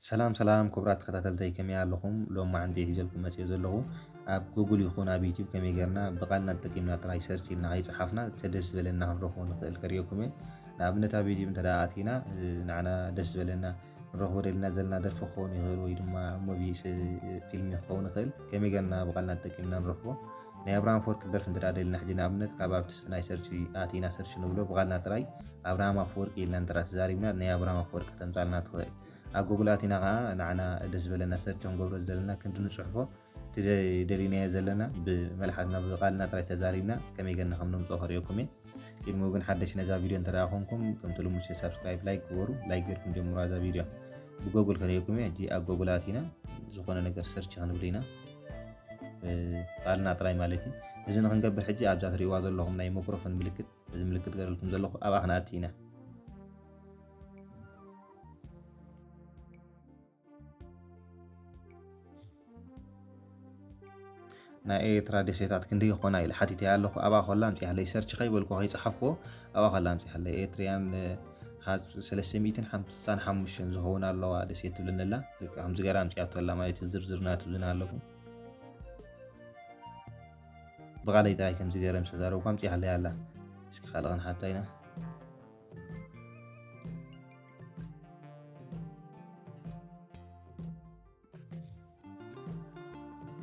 ሰላም ሰላም ክቡራት ተኸታተልተይ፣ ከመይ ኣለኹም? ሎማዓንቲ ሒዘልኩም መፅዮ ዘለኹ ኣብ ጉግል ይኹን ኣብ ዩቲዩብ ከመይ ጌርና ብቓልና ተጠቂምና ጥራይ ሰርች ኢልና ከይፀሓፍና እቲ ደስ ዝበለና ክንረኽቦ ንኽእል ከርእየኩም እየ። ንኣብነት ኣብ ዩቲዩብ እንተ ደኣ ኣቲና፣ እ፣ ንዓና ደስ ዝበለና ክንረኽቦ ደሊና ዘለና ደርፊ ክኸውን ይኽእል ወይ ድማ ሙቪ፣ ስ-፣ ፊልም ክኸውን ይኽእል። ከመይ ጌርና ብቓልና ተጠቂምና ንረኽቦ? ናይ ኣብርሃም ኣፈወርቂ ደርፊ እንተ ደኣ ደሊና ሕጂ ንኣብነት ካብ ኣብቲ ናይ ሰርች ኣቲና ሰርች ንብሎ ብቓልና ጥራይ ኣብርሃም ኣፈወርቂ ኢልና እንተ ደኣ ተዛሪብና ናይ ኣብርሃም ኣፈወርቂ ከተምጻልና ትኽእል። ኣብ ጎግል ኣቲና ኸዓ ንዓና ደስ ዝበለና ሰርች ክንገብሮ ዘለና ክንዲ ንጽሕፎ እቲ ደ-፣ ደሊናዮ ዘለና ብመልሓስና ብቓልና ጥራይ ተዛሪብና ከመይ ገርና ከም ነምጽኦ ከርእየኩም እየ። ቅድሚኡ ግን ሓደሽ ነዛ ቪድዮ እንተ ደኣ ኮንኩም ከምቲ ልሙድ ሳብስክራይብ፣ ላይክ ግበሩ። ላይክ ጌርኩም ጀምሩ እዛ ቪድዮ። ብጎግል ከርእየኩም እየ። ሕጂ ኣብ ጎግል ኣቲና ዝኾነ ነገር ሰርች ክንብል ኢና። እ፣ ቃልና ጥራይ ማለት እዩ። እዚ ንክንገብር ሕጂ ኣብዛ ትርእይዋ ዘለኹም ናይ ማይክሮፎን ምልክት፣ እዚ ምልክት ገረልኩም ዘለኹ ኣብኣ ክንኣቲ ኢና። ናይ ኤርትራ ደሴታት ክንደይ ይኾና ኢለ ሓቲተያ ኣለኹ። ኣብኣ ኮላ ኣምጺኣለይ፣ ሰርች ከይበልኩ ከይጸሓፍኩዎ ኣብኣ ኮላ ኣምጺኣለይ። ኤርትሪያን፣ እ፣ ሃዝ ሰለስተ ሚእትን ሓምሳን ሓሙሽተን ዝኸውን ኣለዋ ደሴት ትብለኒ ኣላ። ልክዕ ከምዚ ገይራ ኣምጺኣቶ ኣላ ማለት እዩ። ዝርዝር ናቱ ዝና ኣለኹ። ብቓለይ ጥራይ ከምዚ ገይረ ምስ ተዛረብኩ ኣምጺኣለይ ኣላ። እስኪ ካልእ ክንሓታ ኢና።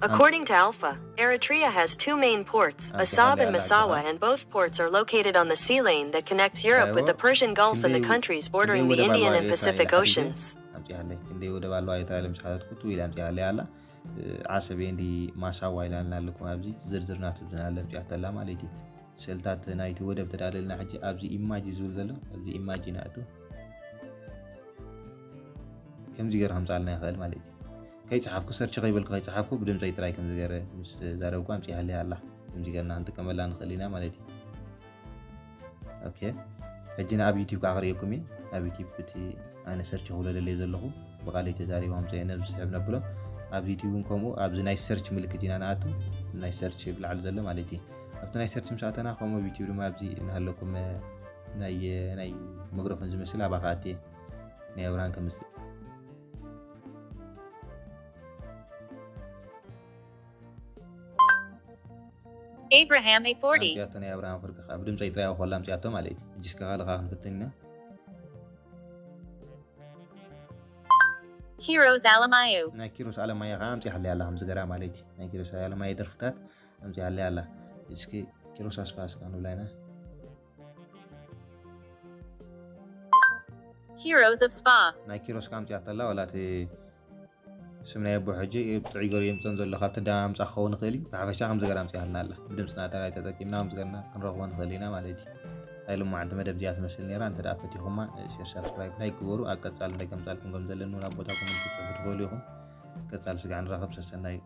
According to Alpha, Eritrea has two main ports, Asab and Massawa, and both ports are located on the sea lane that connects Europe with the Persian Gulf and the countries bordering the Indian and Pacific Oceans. ኣምጺኣለይ። ክንደይ ወደብ ኣለዋ ኤርትራ ኢለ ምስ ሓተትኩ፣ ቱ ኢላ ኣምጺኣለይ ኣላ። ዓሰብ ኤንዲ ማሳዋ ኢላና ኣለኩም። ኣብዚ ዝርዝር ናቱ ዝና ኣለ ኣምጺኣቶ ኣላ ማለት እዩ። ስእልታት ናይቲ ወደብ ተዳለልና ሕጂ ኣብዚ ኢማጅ ዝብል ዘሎ፣ ኣብዚ ኢማጅ ይንኣቱ። ከምዚ ገይረ ከምጽኣልና ይኽእል ማለት እዩ። ከይጸሓፍኩ፣ ሰርች ከይበልኩ ከይጸሓፍኩ፣ ብድምጸይ ጥራይ ከምዚ ገይረ ምስ ተዛረብኩ ኣምጺኣለይ ኣላ። ከምዚ ገይርና ክንጥቀመላ ንኽእል ኢና ማለት እዩ። ኦኬ። ሕጂ ንኣብ ዩቲዩብ ከዓ ክርእየኩም እየ። ኣብ ዩቲዩብ እቲ ኣነ ሰርች ክብሎ ደልየ ዘለኹ ብቓለይ ተዛሪቦም ዘየነ ዝስሕብ ነብሎ። ኣብ ዩቲዩብ እውን ከምኡ ኣብዚ ናይ ሰርች ምልክት ኢና ንኣቱ። ናይ ሰርች ብላዕሊ ዘሎ ማለት እዩ። ኣብቲ ናይ ሰርች ምስ ኣተና ከምኡ ኣብ ዩቲዩብ ድማ ኣብዚ እናሃለኩም ናይ፣ ናይ ማይክሮፎን ዝመስል ኣብኣ ክኣቲ እየ። ናይ ኣብርሃም ከም Abraham A forty. ኣምጺኣቶ ናይ ኣብርሃም ኣፈወርቂ ከዓ ብድምጸይ ጥራይ ኣብ ኮላ ኣምጺኣቶ ማለት እዩ። ሕጂ እስከ ካልእ ከዓ ክንፍትን ኢና። Kiros Alamayo. ናይ ኪሮስ ኣለማየ ከዓ ኣምጺኣለይ ኣላ ከምዚ ገራ ማለት እዩ። ናይ ኪሮስ ኣለማየ ደርፍታት ኣምጺኣለይ ኣላ። እስኪ ኪሮስ ኣስፋ እስካ ንብላ ኢና። Heroes of Spa. ናይ ኪሮስ ከዓ ኣምጺኣቶ ኣላ ዋላ እቲ ስም ናይ ኣቦ ሕጂ ጥዑይ ገሩ የምጽኦን ዘሎ ካብቲ ዳማ ምጻእ ክኸውን ይኽእል እዩ። ብሓፈሻ ከምዚ ገራ ኣምጺኣልና ኣላ። ብድምጽና ጥራይ ተጠቂምና ከምዚ ገርና ክንረኽቦ ንኽእል ኢና ማለት እዩ። ናይ ሎማዓንቲ መደብ እዚኣ ትመስል ነይራ። እንተ ደኣ ፈቲኹማ ሼር፣ ሳብስክራይብ፣ ላይክ ግበሩ። ኣብ ቀጻሊ እንታይ ከምጻልኩም ከም ዘለኒ እውን ኣብ ቦታ ኮመንት ክትጽሕፉ ትኽእሉ ኢኹም። ቀጻሊ ስጋዕ ንራኸብ። ሰሰናዩ።